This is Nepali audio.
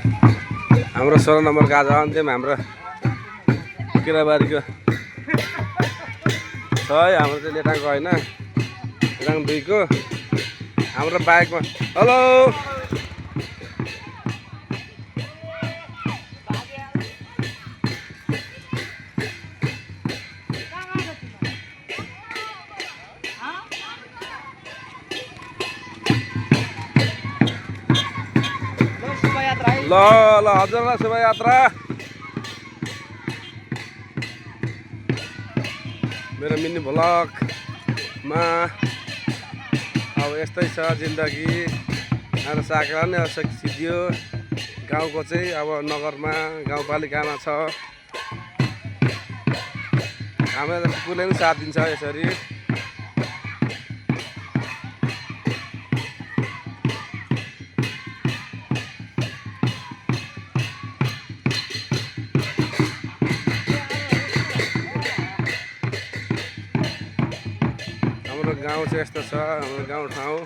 हाम्रो 16 नम्बरको आज अन्त्यमा हाम्रो किराबारीको छ है। हाम्रो चाहिँ लेटाङको होइन, लेटाङ 2 को हाम्रो बाइकमा। हेलो ल ल हजुरलाई शोभायात्रा मेरो मिनी भ्लगमा अब यस्तै छ जिन्दगी। हाम्रो साकेला नै सिद्धियो गाउँको चाहिँ अब नगरमा गाउँपालिकामा छ। हाम्रो कुकुरले पनि साथ दिन्छ यसरी। हाम्रो गाउँ चाहिँ यस्तो छ, हाम्रो गाउँठाउँ।